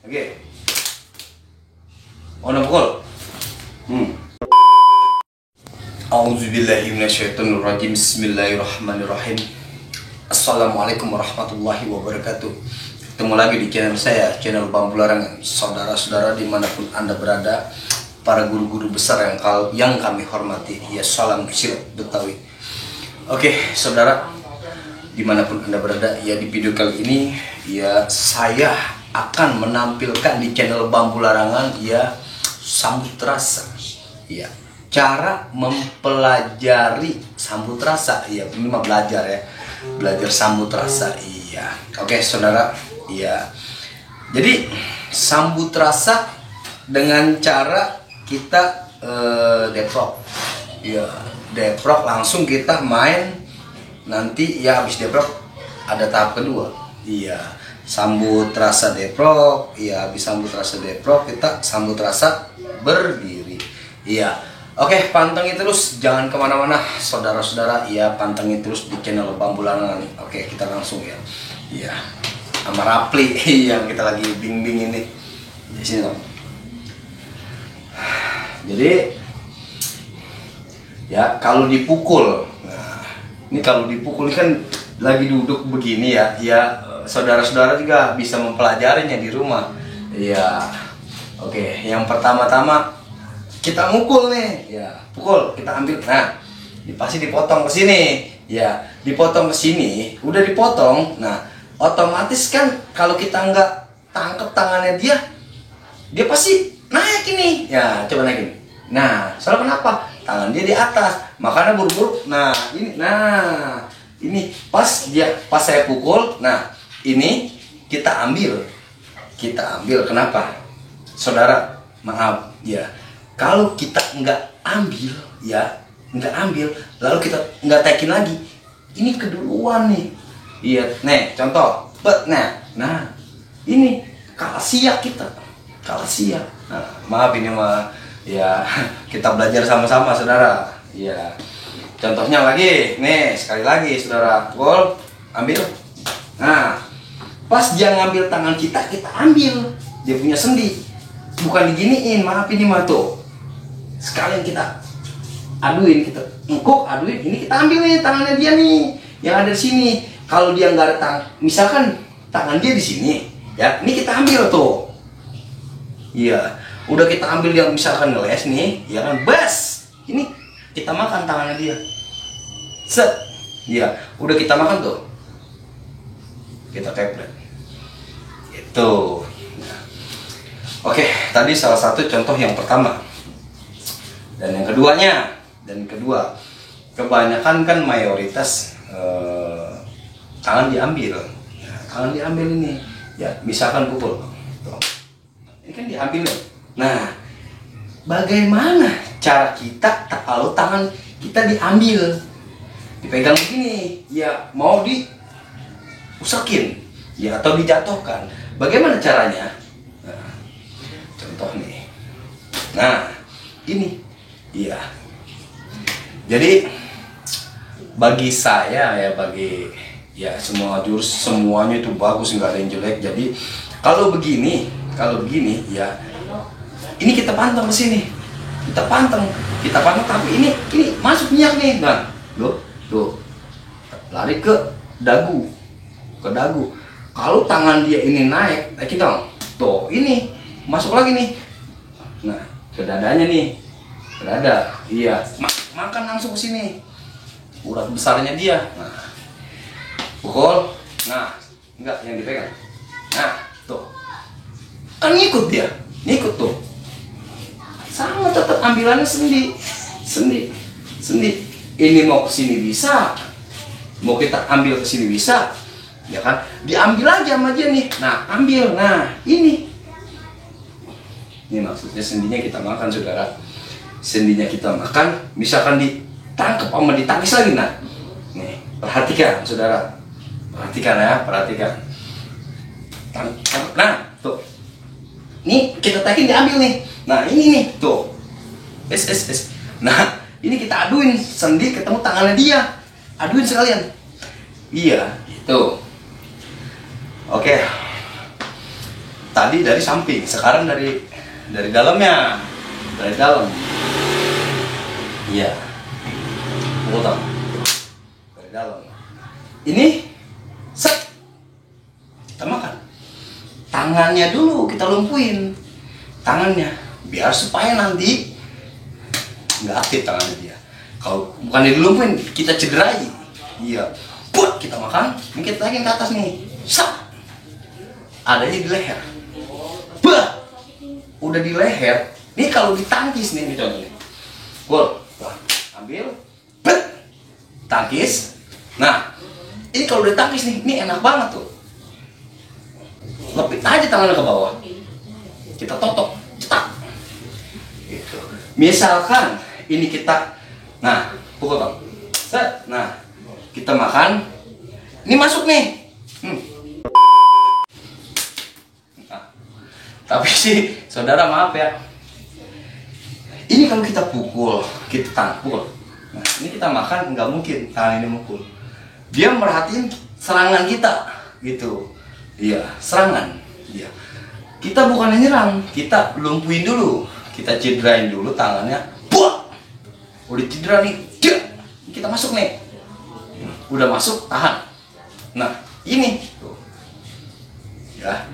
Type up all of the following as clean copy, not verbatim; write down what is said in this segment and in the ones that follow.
Oke. Oh, pukul. A'udzubillahi minasyaitonirrajim. Bismillahirrahmanirrahim. Assalamualaikum warahmatullahi wabarakatuh. Ketemu lagi di channel saya, channel Bambu Larangan. Saudara-saudara dimanapun Anda berada, para guru-guru besar yang kami hormati, ya salam silat Betawi. Oke, saudara, dimanapun Anda berada, ya di video kali ini, ya saya akan menampilkan di channel Bambu Larangan, ya sambut rasa, ya cara mempelajari sambut rasa, ya ini mah belajar ya, belajar sambut rasa, iya. Oke, saudara, iya. Jadi sambut rasa dengan cara kita deprok, ya deprok langsung kita main. Nanti ya habis deprok ada tahap kedua, iya sambut rasa deprok, iya habis sambut rasa deprok kita sambut rasa berdiri, iya. Oke, pantengin terus, jangan kemana-mana saudara-saudara, iya pantengin terus di channel Bambu Larangan. Oke, kita langsung ya, iya sama Rapli yang kita lagi bimbing ini di sini dong. Jadi ya kalau dipukul, nah ini kalau dipukul kan lagi duduk begini ya, ya saudara-saudara juga bisa mempelajarinya di rumah. Ya, oke. Yang pertama-tama kita mukul nih, ya pukul, kita ambil. Nah, pasti dipotong ke sini, ya dipotong ke sini. Udah dipotong, nah otomatis kan kalau kita nggak tangkep tangannya dia pasti naik ini. Ya coba naikin. Nah, soalnya kenapa? Tangan dia di atas, makanya buru-buru. Nah ini pas saya pukul. Nah ini kita ambil, kenapa saudara? Maaf ya, kalau kita nggak ambil, ya nggak ambil, lalu kita nggak taikin lagi, ini keduluan nih. Iya, nih contoh, nah ini kalah siap kita, kalah siap. Nah, maaf ini mah ya kita belajar sama-sama saudara. Ya contohnya lagi, nih sekali lagi saudara, pukul, ambil. Nah pas dia ngambil tangan kita ambil dia punya sendi, bukan diginiin. Maaf ini mah tuh sekalian kita aduin, kita engkuk aduin, ini kita ambil nih tangannya dia nih yang ada di sini. Kalau dia nggak ada tangan, misalkan tangan dia di sini, ya ini kita ambil tuh. Iya, udah kita ambil yang misalkan ngeles nih, ya kan, bas, ini kita makan tangannya dia, set, ya udah kita makan tuh, kita kepret, itu. Nah. Oke, tadi salah satu contoh yang pertama, dan yang kedua, kebanyakan kan mayoritas tangan diambil, ya, tangan diambil ini, ya misalkan pukul, tuh. Ini kan diambil nih. Nah, bagaimana cara kita kalau tangan kita diambil, dipegang begini, ya mau diusakin, ya atau dijatuhkan, bagaimana caranya? Nah, contoh nih, nah ini, iya. Jadi bagi saya ya semua jurus semuanya itu bagus, nggak ada yang jelek. Jadi kalau begini ya ini kita pantang ke sini, kita pantang tapi ini masuk minyak nih. Nah tuh lari ke dagu, kalau tangan dia ini naik kita tuh ini masuk lagi nih. Nah ke dadanya nih, ke dada, iya makan langsung ke sini urat besarnya dia. Nah pukul, nah enggak yang dipegang, nah tuh kan ngikut dia, ngikut tuh, sama tetap ambilannya sendi. Ini mau kesini bisa, mau kita ambil kesini bisa, ya kan? Diambil aja sama dia nih. Nah ambil, nah ini maksudnya sendinya kita makan saudara, sendinya kita makan. Misalkan ditangkap sama ditangkis lagi, nah nih perhatikan saudara, perhatikan. Nah tuh, nih kita taikin diambil nih. Nah ini nih tuh, nah ini kita aduin sendi ketemu tangannya dia, aduin sekalian. Iya itu. Oke, tadi tadi dari samping, sekarang dari dalamnya, dari dalam. Iya, potong dari dalam. Ini set, kita makan. Tangannya dulu kita lumpuhin, tangannya, biar supaya nanti nggak aktif tangannya dia. Kalau bukan dilumpuhin, kita cederai. Iya, buat kita makan, ini kita lagi ke atas nih, sap, adanya di leher. Bah, udah di leher. Ini kalau ditangkis nih, contohnya, gol, ambil, bet, tangkis. Nah, ini kalau udah tangkis nih, ini enak banget tuh. Lepit aja tangannya ke bawah, kita totok, cetak. Gitu. Misalkan ini kita, nah, pukul bang, set, nah, kita makan, ini masuk nih. Nah, tapi sih, saudara maaf ya. Ini kalau kita pukul, kita pukul. Nah, ini kita makan, nggak mungkin tangan ini mukul. Dia merhatiin serangan kita, gitu. Iya, serangan. Iya. Kita bukan nyerang, kita lumpuhin dulu, kita cederain dulu tangannya. Buah, udah cedera nih, kita masuk nih. Udah masuk, tahan. Nah, ini tuh. Ya,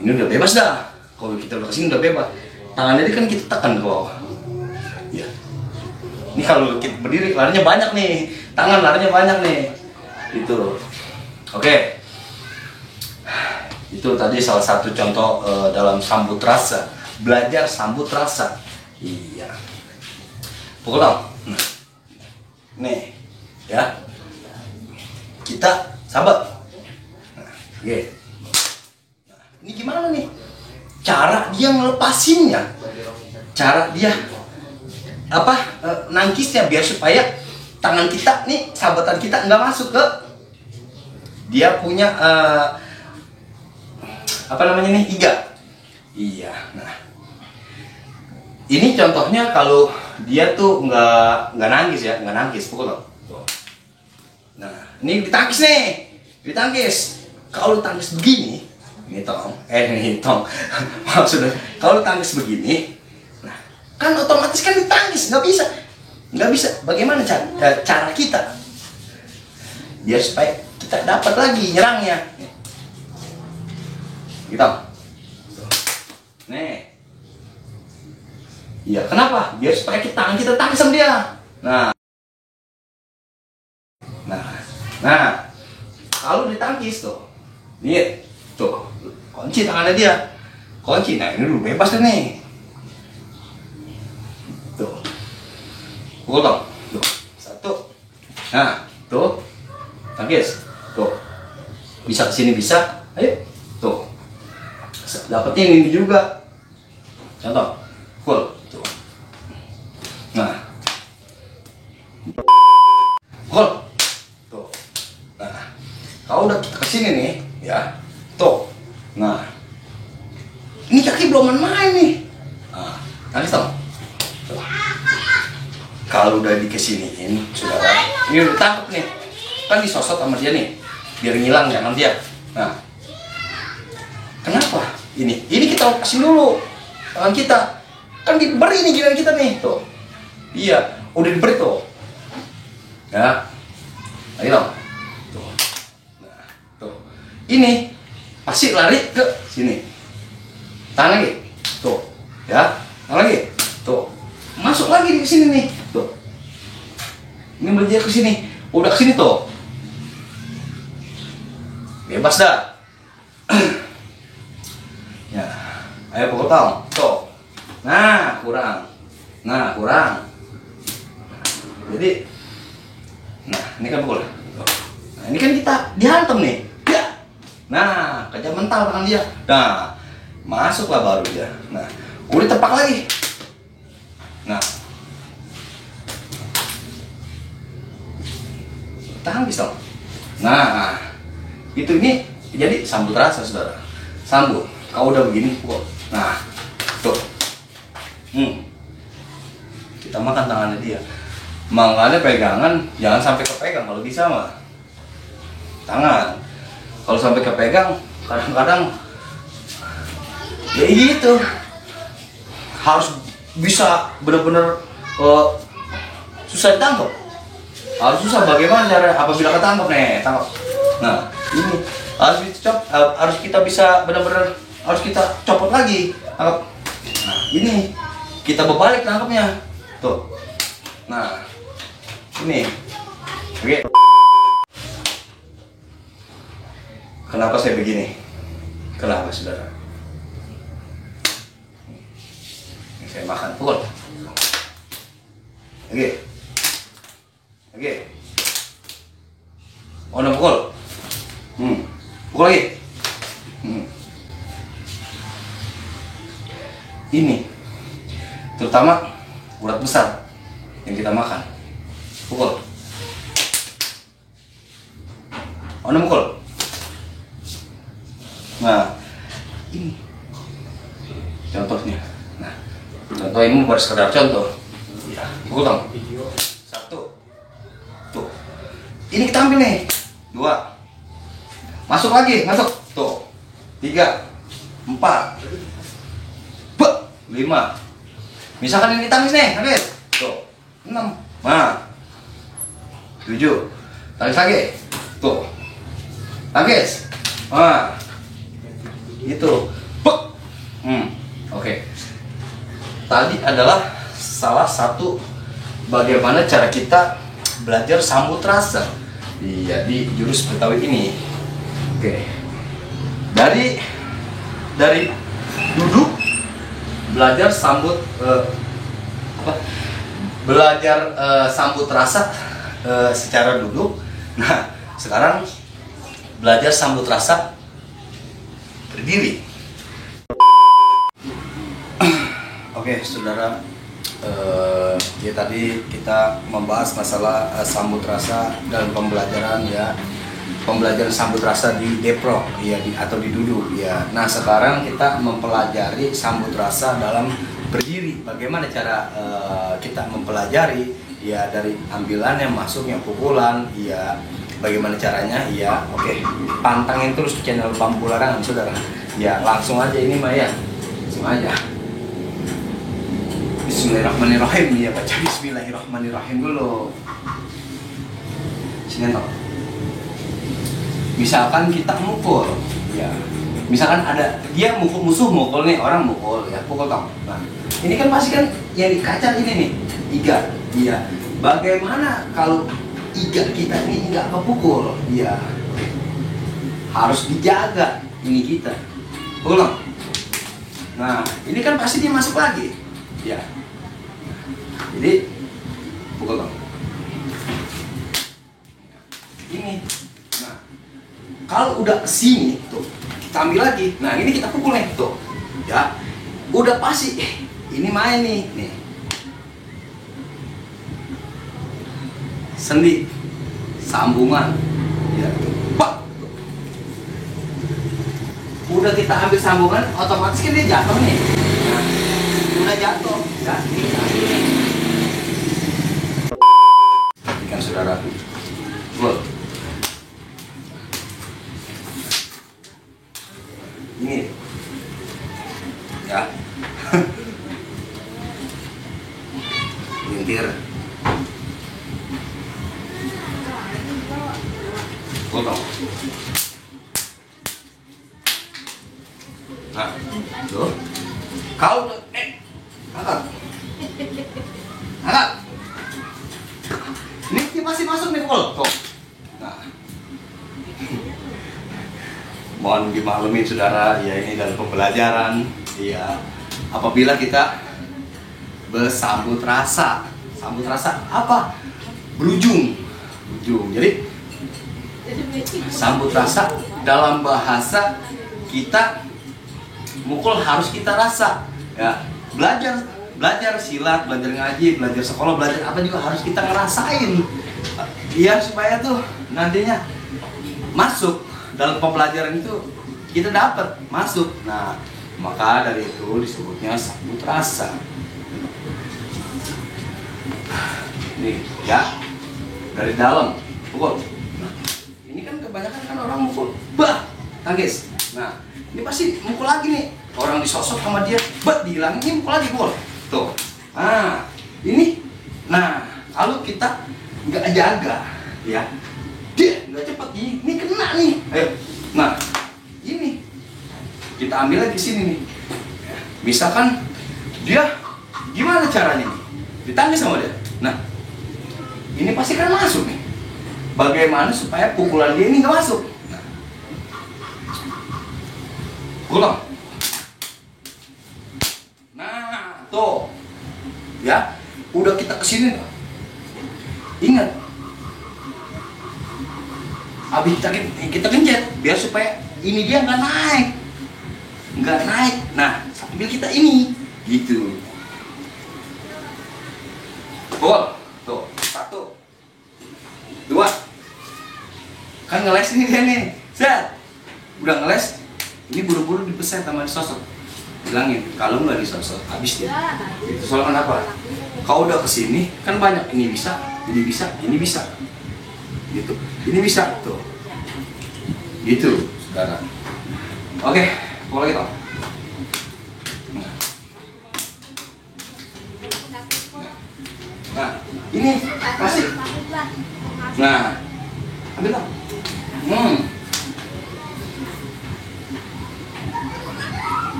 ini udah bebas dah. Kalau kita udah kesini udah bebas. Tangannya ini kan kita tekan ke bawah. Ya. Ini kalau kita berdiri larinya banyak nih, tangan larinya banyak nih. Itu. Oke. Itu tadi salah satu contoh dalam sambut rasa, belajar sambut rasa. Iya. Pukul dong. Nih, ya. Kita sabar. Nah, oke. Nah, ini gimana nih? Cara dia ngelepasinnya, cara dia nangkisnya biar supaya tangan kita nih, sahabatan kita nggak masuk ke dia punya iga. Iya. Nah, ini contohnya kalau dia tuh nggak nangkis ya, nggak nangkis, pukul loh. Nah, ini ditangkis nih, ditangkis. Kalau tangkis begini, ini tong, maksudnya kalau tangkis begini, nah, kan otomatis kan ditangkis, nggak bisa. Bagaimana cara kita biar supaya kita dapat lagi nyerangnya? Gitu. Nih. Iya, kenapa? Biar supaya tangan kita tangkis sama dia. Nah, kalau ditangkis tuh, nih, tuh, kunci tangannya dia, kunci. Nah, ini dulu bebas deh nih. Tuh, pukul dong, tuh, satu. Nah, tuh, tangkis, tuh, bisa kesini bisa, ayo, tuh. Dapetin ini juga. Contoh, full. Tuh. Nah, full. Tuh. Nah, kalau udah kita kesini nih, ya, tuh. Nah, ini kaki belum main nih. Nah, nanti tau. Kalau udah dikesiniin, saudara, ini udah tangkap nih. Kan disosot sama dia nih, biar ngilang jangan dia. Nah, kenapa? Ini kita lepasin dulu tangan kita, kan diberi nih giliran kita nih, tuh. Iya, udah diberi tuh. Ya, lagi dong. Tuh. Nah, tuh. Ini pasti lari ke sini. Tangan lagi, tuh. Ya, tangan lagi, tuh. Masuk lagi di sini nih, tuh. Ini berjalan ke sini, udah ke sini tuh. Bebas dah. Ya, ayo potong, tuh. Nah, kurang. Jadi, nah, ini kan pukul. Nah, ini kan kita dihantam nih. Ya. Nah, kejam mental tangan dia. Nah, masuklah baru dia. Nah, udah tepak lagi. Nah, tahan pistol. Nah, itu ini jadi sambut rasa, saudara. Sambut. Kalau udah begini, pukul. Nah, tuh. Kita makan tangannya dia. Makanya pegangan jangan sampai kepegang kalau bisa mah. Tangan. Kalau sampai kepegang, kadang-kadang Ya gitu. Harus bisa benar-benar susah ditangkap. Harus susah bagaimana cara apabila ketangkap nih, tangkap. Nah, ini harus kita bisa benar-benar harus kita copot lagi. Tangkap. Nah, ini kita berbalik tangkapnya. Tuh. Nah, ini. Oke. Kenapa saya begini? Kenapa, saudara? Saya makan, pukul. Oke. Oh, no, pukul. Pukul lagi. Ini terutama urat besar yang kita makan. Pukul. Oh, no, pukul. Nah, ini contohnya. Nah, contoh ini buat sekedar contoh. Ya, pukul dong. 1. Tuh. Ini kita ambil nih. 2. Masuk lagi, masuk. Tuh. 3. 4. 5. Misalkan ini tangis nih, tangis. Tuh. 6. Nah. 7. Tangis lagi. Tuh. Tangis. Nah. Itu. Oke. Tadi adalah salah satu bagaimana cara kita belajar sambut rasa. Iya, di jurus Betawi ini. Oke. Dari duduk belajar sambut belajar sambut rasa secara duduk. Nah, sekarang belajar sambut rasa berdiri. Oke, saudara, ya tadi kita membahas masalah sambut rasa dalam pembelajaran ya, pembelajaran sambut rasa di deprok ya, atau di duduk ya. Nah, sekarang kita mempelajari sambut rasa dalam berdiri. Bagaimana cara kita mempelajari ya, dari ambilannya, masuknya, pukulan ya. Bagaimana caranya? Ya, oke. Pantangin terus channel Bambu Larangan, saudara. Ya, langsung aja ini mah ya. Langsung aja. Bismillahirrahmanirrahim ya, baca Bismillahirrahmanirrahim dulu. Sini toh. Misalkan kita mukul, ya. Misalkan ada dia musuh mukul nih, orang mukul ya, pukul toh. Nah, ini kan pasti kan yang di kaca ini nih, iga. Iya. Bagaimana kalau iga kita ini nggak kepukul? Ya, harus dijaga ini kita. Ulang. Nah, ini kan pasti dia masuk lagi. Ya. Jadi pukul dong. Ini. Nah, kalau udah kesini tuh, kita ambil lagi. Nah, ini kita pukul nih tuh. Ya. Udah pasti ini main nih. Sendi, sambungan, ya, pak. Udah kita ambil sambungan, otomatis kan dia jatuh nih. Nah, udah jatuh, ya, ini kita ambil nih. Ikan saudara, loh. Ini, ya, lintir. Potong. Nah, tuh. Kau angkat. Angkat. Ini masih masuk nih pukul. Tuh. Nah. Mohon dimaklumin saudara, ya ini dalam pembelajaran. Ya, apabila kita bersambut rasa. Sambut rasa apa? Berujung. Jadi sambut rasa dalam bahasa kita, mukul harus kita rasa ya. Belajar silat, belajar ngaji, belajar sekolah, belajar apa juga harus kita ngerasain biar supaya tuh nantinya masuk dalam pembelajaran itu, kita dapat masuk. Nah, maka dari itu disebutnya sambut rasa. Nih ya, dari dalam pukul. Ini kan kebanyakan kan orang mukul, bah, tangkis. Nah, Ini pasti mukul lagi nih. Orang disosok sama dia, dihilangin, ini mukul lagi gol. Tuh. Nah, ini. Nah, kalau kita nggak jaga, ya, dia nggak cepet. Ini kena nih. Ayo. Nah, ini kita ambil lagi sini nih. Misalkan dia gimana caranya nih? Ditangkis sama dia. Nah, ini pasti kan masuk nih. Bagaimana supaya pukulan dia ini nggak masuk? Nah, ulang. Nah, tuh, ya, udah kita kesini. Ingat, habis kita kencet, biar supaya ini dia nggak naik. Nah, sambil kita ini, gitu. Gol, tuh, 1, 2. Kan ngeles ini dia nih, set. Udah ngeles, ini buru-buru dipeset sama disosok. Bilangin, kalau nggak disosok, habis dia. Itu soal kenapa? Kau udah kesini, kan banyak. Ini bisa, ini bisa. Gitu, ini bisa, tuh. Gitu, saudara. Oke, mulai kita. Nah, ini kasih. Nah, ambil lah.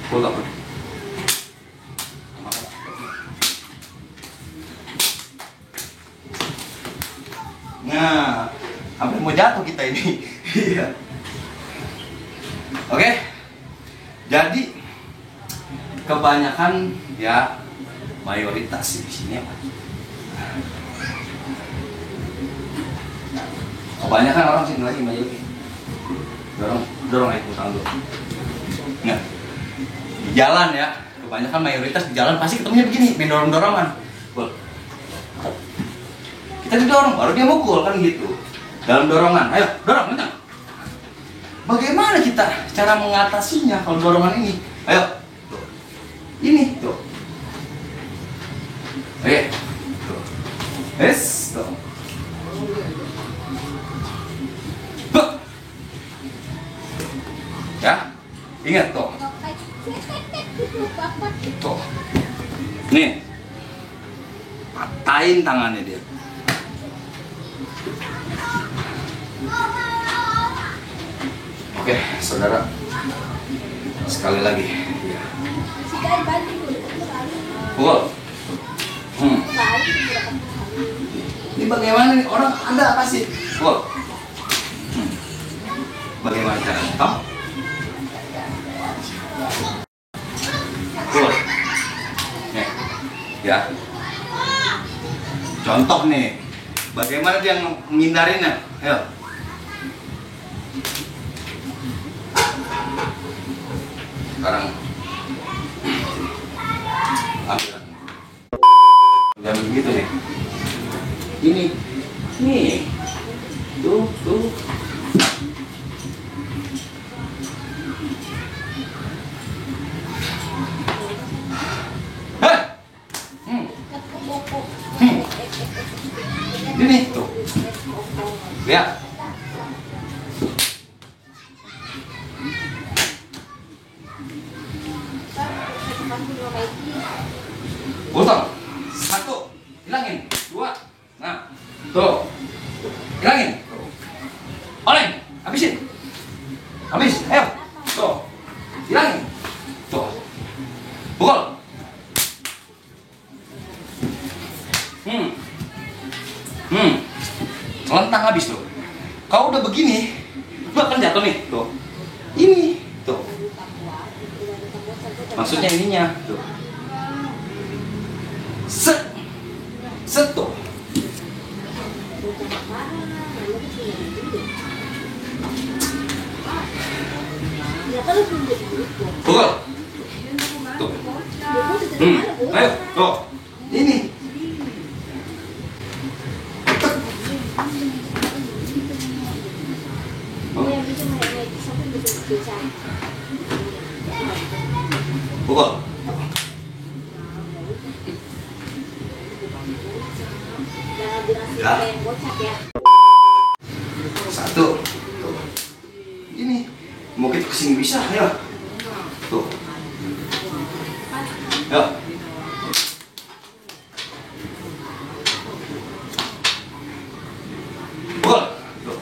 Pull up. Nah, hampir mau jatuh kita ini. Iya. Oke. Jadi kebanyakan ya mayoritas di sini apa? Kebanyakan orang sini lagi mayoritas. Dorong aja utang dulu. Nah, di jalan ya, kebanyakan mayoritas di jalan pasti ketemunya begini, main dorong-dorongan. Kita didorong, baru dia mukul, kan gitu. Dalam dorongan, ayo, dorong, mentang. Bagaimana kita cara mengatasinya kalau dorongan ini? Ayo, tuh. Ini, tuh. Oke, tuh. Tuh. Tuh. Ya, ingat tuh. Tuh. Nih, patahin tangannya dia. Oke, saudara, sekali lagi. Ya. Wow. Ini bagaimana nih orang ada apa sih? Wow. Bagaimana cara? Tahu? Wow. Nih, ya. Contoh nih, bagaimana dia menghindarinya? Ayo. Sekarang ambil jangan begitu nih. Ini tuh ini tuh lihat. Potong. 1, hilangin. 2, nah, tuh, hilangin. Oleng, habisin. Habis, ayo, tuh, hilangin. Tuh, pukul. Lentang habis tuh. Kau udah begini, lu akan jatuh nih, tuh. Ini, tuh. Maksudnya ininya, tuh. Set tuh. Pukul. Tuh. Ayo, tuh. Ini. Pukul. Ya. kesini bisa ya. Tuh. Ya. Pukul. Tuh.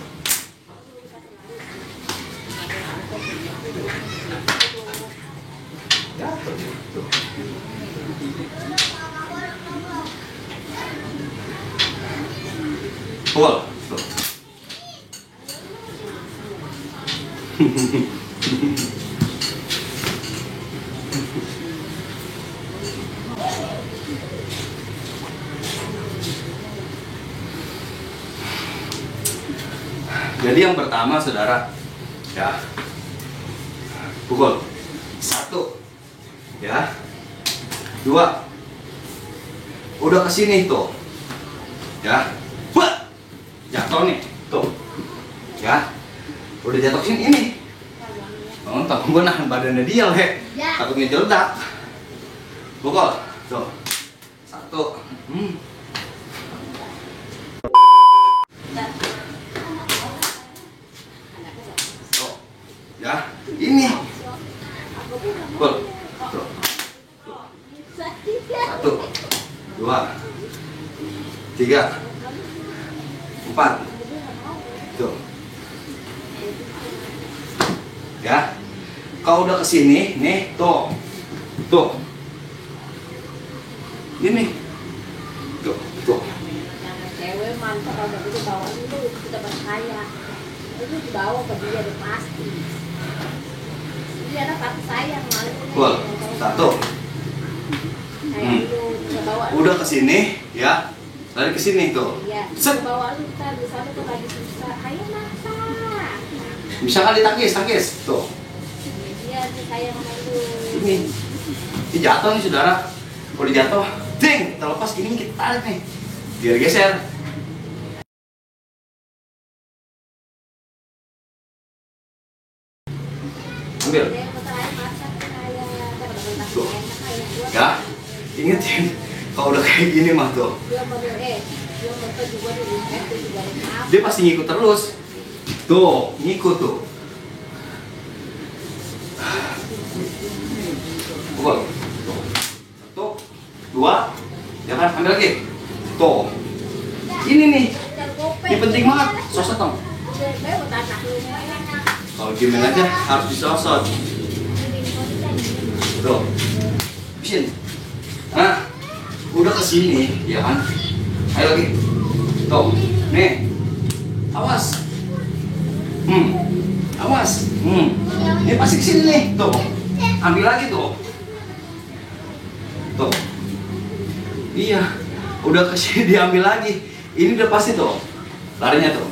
Ya, tuh. Pukul. Tuh. Jadi yang pertama saudara, ya, pukul 1, ya, 2, udah kesini tuh, ya, wah, jatuh nih, tuh, ya, udah jatuh sini ini, nonton gue nahan badannya dia leh, takutnya jeledak, pukul, tuh, 1, ya, ini, pukul, tuh, 1, 2, 3, 4, tuh, ya, kalau udah kesini, nih, tuh, ini, tuh, cewek mantap kalau itu bawa itu kita percaya itu dibawa ke dia udah pasti. Dia anak pasti sayang malu. pukul, 1. Udah kesini, ya, lari kesini tuh. Iya, Set. bawa lu kita di sana tuh lagi susah. Ayo masak. Bisa kali tangkis, tuh. Iya, dia sayang sama lu. Ini jatuh nih saudara. Kalau jatuh, ding, kita lepas ini kita tarik nih, biar geser. Ambil. Dia bentar aja masak kayak Tuh. enak kayak gua. Ya, ingetin kalau udah kayak gini mah tuh, Dia model dia model juga di itu juga di apa. dia pasti ngikut terus. Tuh, ngikut tuh. Pukul. Tuh. 1, 2, ya kan, ambil lagi. Tuh. Ini nih, ini penting banget. Sosot dong. Kalau gimana aja harus disosot. Tuh. Bisin. Nah, udah kesini, ya kan? Ayo lagi. Tuh, nih. Awas. Awas. Ini pasti kesini nih. Tuh. Ambil lagi tuh. Tuh. Iya. Udah kesini diambil lagi. Ini udah pasti tuh. Larinya tuh.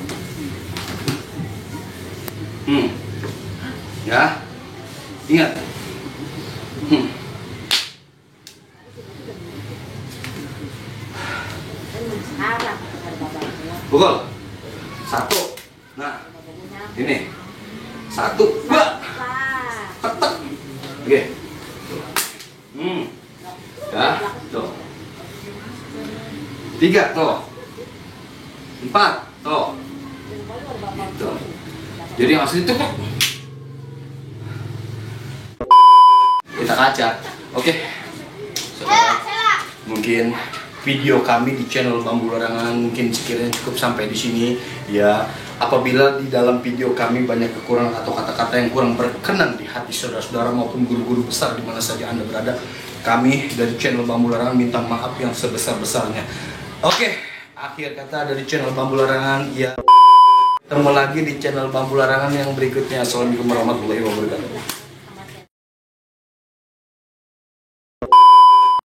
Ya. Ingat. Pukul. 1. Nah, ini 1, 2. Tek. Oke. Ya, tuh. 3 tuh. 4 tuh. Tuh. Jadi yang asli itu kita kaca. Oke. Saudara, mungkin video kami di channel Bambu Larangan mungkin sekiranya cukup sampai di sini ya. Apabila di dalam video kami banyak kekurangan atau kata-kata yang kurang berkenan di hati saudara-saudara maupun guru-guru besar di mana saja Anda berada, kami dari channel Bambu Larangan minta maaf yang sebesar-besarnya. Oke, akhir kata dari channel Bambu Larangan ya. Ketemu lagi di channel Bambu Larangan yang berikutnya. Assalamualaikum warahmatullahi wabarakatuh.